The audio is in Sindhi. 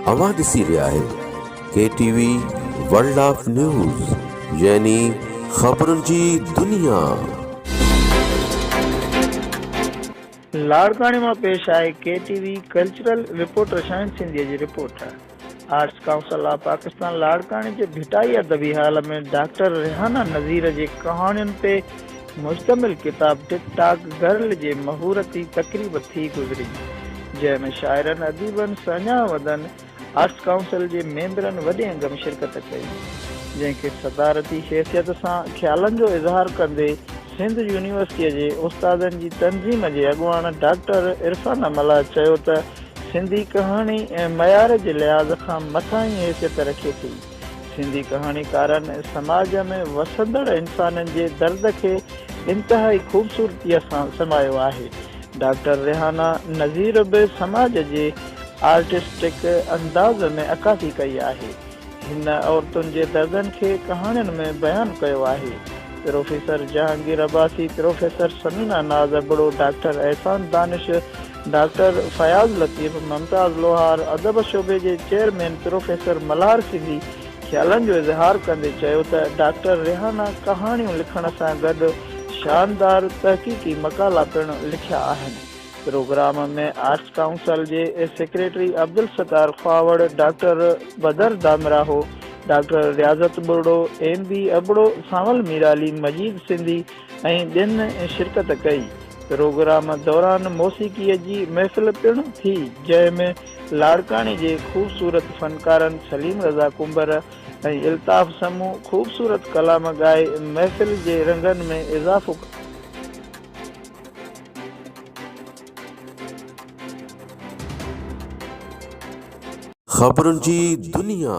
اوهان ڏسي رهيا آهيو K T V world of news يعني خبرن جي دنيا. لاڙڪاڻي مان پيش آهي K T V cultural reporter Shaheen سنڌيء جي report. Arts council of Pakistan لاڙڪاڻي جي ڀٽائي ادبي هال ۾ ڊاڪٽر ريحانه نذير جي ڪهاڻين تي مشتمل ڪتاب ٽڪ ٽاڪ گرل جي مهورتي تقريب ٿي گذري، جنهن ۾ شاعرن، اديبن، ساڃاهه وندن، آرٽس ڪائونسل جي ميمبرن وڏي انگ ۾ شرڪت ڪئي، جنهن کي صدارتي حيثيت سان خيالن جو اظهار ڪندي سنڌ يونيورسٽيء جي استادن جي تنظيم جي اڳواڻ ڊاڪٽر عرفانه ملاح چيو ته سنڌي ڪهاڻي معيار جي لحاظ کان مٿاهين حيثيت رکي ٿي. سنڌي ڪهاڻيڪارن سماج ۾ وسندڙ انسانن جي درد کي انتهائي خوبصورتيء سان سمايو آهي. ڊاڪٽر ريحانه نذير به سماج جي آرٽسٽڪ انداز ۾ عڪاسي ڪئي آهي. هن عورتن جي دردن کي ڪهاڻين ۾ بيان ڪيو آهي. Professor Jahangir Abbasi, professor Samina Naz Abro, doctor Ehsan Danish, doctor Fayaz Latif, Mumtaz Lohar, ادب شعبي جي چيئرمين پروفيسر ملهار سنڌي خيالن جو اظهار ڪندي چيو ته ڊاڪٽر ريحانه ڪهاڻيون لکڻ سان گڏ شاندار تحقيقي مقالا پڻ لکيا آهن. پروگرام ۾ آرٽس ڪائونسل جي secretary Abdul Sattar Khahawar, doctor Badar Dhamraho, doctor Riazat Burdo, M B Abro, Sanwal Mirali, Majeed Sindhi ۽ ٻين شرڪت ڪئي. پروگرام دوران موسيقيء جي محفل پڻ ٿي، جنهن ۾ لاڙڪاڻي جي خوبصورت فنڪارن سليم رضا ڪنڀر ۽ الطاف سمون خوبصورت ڪلام ڳائي محفل جي رنگن ۾ اضافو ڪيو. خبرن جي دنيا.